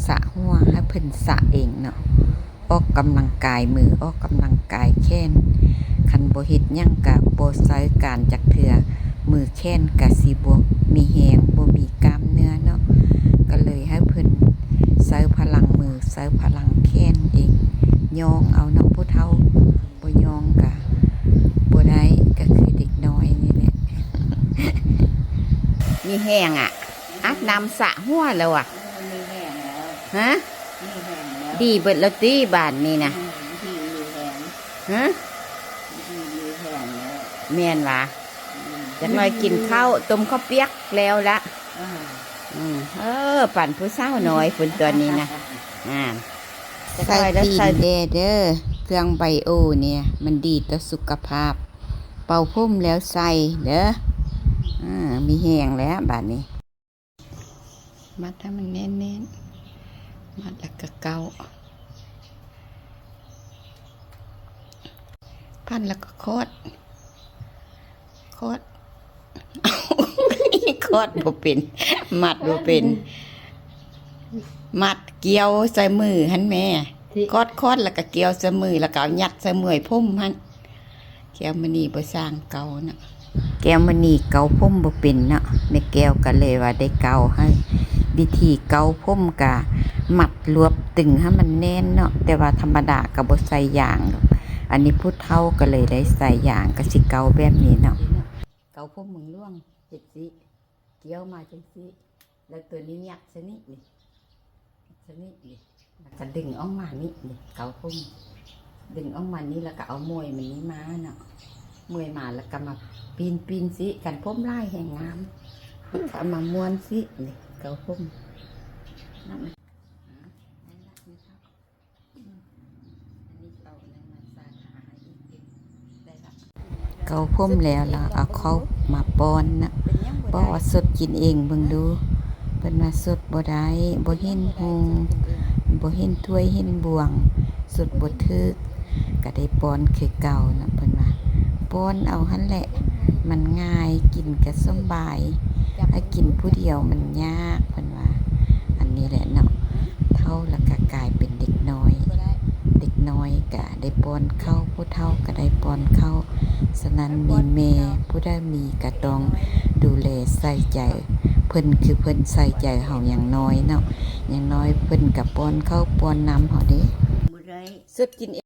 ສະຫົວ ໃຫ້ເພິ່ນສະເອງເນາະ ອອກກຳລັງກາຍມື ອອກກຳລັງກາຍແຂນ ຄັນບໍ່ເຮັດຫຍັງກະບໍ່ໃຊ້ການຈັກເທື່ອ ມືແຂນກະຊິບໍ່ມີແຮງ ບໍ່ມີກ້າມເນື້ອເນາະ ກະເລີຍໃຫ້ເພິ່ນໃຊ້ພະລັງມື ໃຊ້ພະລັງແຂນເອງ ຍ້ອງເອົາເນາະ ຜູ້ເຖົ້າ ບໍ່ຍ້ອງກະບໍ່ໄດ້ ກະຄືເດັກນ້ອຍນີ້ແຫຼະ ມີແຮງອະ ອາບນ້ຳສະຫົວແລ້ວອະ ມີແຮງແລ້ວ ຮະ ມີແຮງແລ້ວ ດີເບິດແລ້ວຕິບາດນີ້ນະ ອືມ ດີມີແຮງ ຮະ ດີມີແຮງແລ້ວ ແມ່ນຫວາ ອືມ ຈັກໜ້ອຍກິນເຂົ້າ ຕົ້ມເຂົ້າປຽກແລ້ວລະ ອ່າ ອືມ ເອີ ປານຜູ້ສາວນ້ອຍພຸ້ນຕົວນີ້ນະ ອ່າ ໃສ່ຕີນແດ່ເດີ ເຄື່ອງໄບໂອນີ້ ມັນດີຕໍ່ສຸຂະພາບ ເປົ່າຜົມແລ້ວໃສ່ເດີ ອ່າ ມີແຮງແລ້ວບາດນີ້ ມັດໃຫ້ມັນແໜ້ນໆ ມັດແລ້ວກະເກົາ ພັນແລ້ວກະຄອດ ຄອດ ຄອດບໍ່ເປັນ ມັດບໍ່ເປັນ ມັດກ່ຽວໃສ່ມືຫັ້ນແມ່ ຄອດ ຄອດແລ້ວກະກ່ຽວໃສ່ມື ແລ້ວກະເອົາຍັດໃສ່ເໝືອຍຜົມຫັ້ນ ແກ້ວມະນີບໍ່ຊ່າງເກົາເນາະ ແກ້ວມະນີເກົາຜົມບໍ່ເປັນເນາະ ແມ່ແກ້ວກະເລີຍວ່າໄດ້ເກົາໃຫ້ ວິທີເກົາຜົມກະມັດລວບຕຶງໃຫ້ມັນແໜ້ນເນາະ ແຕ່ວ່າທຳມະດາກະບໍ່ໃສ່ຢາງດອກ ອັນນີ້ຜູ້ເຖົ້າກະເລີຍໄດ້ໃສ່ຢາງ ກະຊິເກົາແບບນີ້ເນາະ ເກົາຜົມເມືອງຫຼວງ ເຮັດຊີ້ ກ່ຽວມາຈັ່ງຊີ້ ແລ້ວໂຕນີ້ຍັດຊະນິດນີ້ ຊະນິດນີ້ ແລ້ວກະດຶງອອກມານີ້ ນີ້ ເກົາຜົມ ດຶງອອກມານີ້ ແລ້ວກະເອົາເໝືອຍມັນນີ້ມາເນາະ ເໝືອຍມາ ແລ້ວກະມາປີ້ນ ປີ້ນຊີ້ ຄັນຜົມຫຼາຍແຮງງາມ ເອົາມາມ້ວນຊີ້ ນີ້ ເກົາຜົມ ນັ້ນ ເກົາຜົມແລ້ວ ແລ້ວເອົາເຂົ້າມາປ້ອນນະ ບອກວ່າສົດກິນເອງເບິ່ງດູ ເພິ່ນວ່າສົດບໍ່ໄດ້ ບໍ່ເຫັນຫຸ່ງ ບໍ່ເຫັນຖ້ວຍເຫັນບ່ວງ ສົດບໍ່ຖືກ ກະໄດ້ປ້ອນຄືເກົ່ານະ ເພິ່ນວ່າ ປ້ອນເອົາຫັ້ນແຫຼະ ມັນງ່າຍ ກິນກະສຳບາຍ ຖ້າກິນຜູ້ດຽວມັນຍາກ ເພິ່ນວ່າ ອັນນີ້ແຫຼະເນາະ ເຖົ້າແລ້ວກະກາຍເປັນເດັກນ້ອຍ ເດັກນ້ອຍກະໄດ້ປ້ອນເຂົ້າ ຜູ້ເຖົ້າກະໄດ້ປ້ອນເຂົ້າ ສະນັ້ນມີແມ່ ຜູ້ໃດມີກະຕ້ອງດູແລໃສ່ໃຈເພິ່ນ ຄືເພິ່ນໃສ່ໃຈເຮົາຍັງນ້ອຍເນາະ ຍັງນ້ອຍເພິ່ນກະປ້ອນເຂົ້າປ້ອນນ້ຳເຮົາເດ້ ບໍ່ໄດ້ ສົດກິນ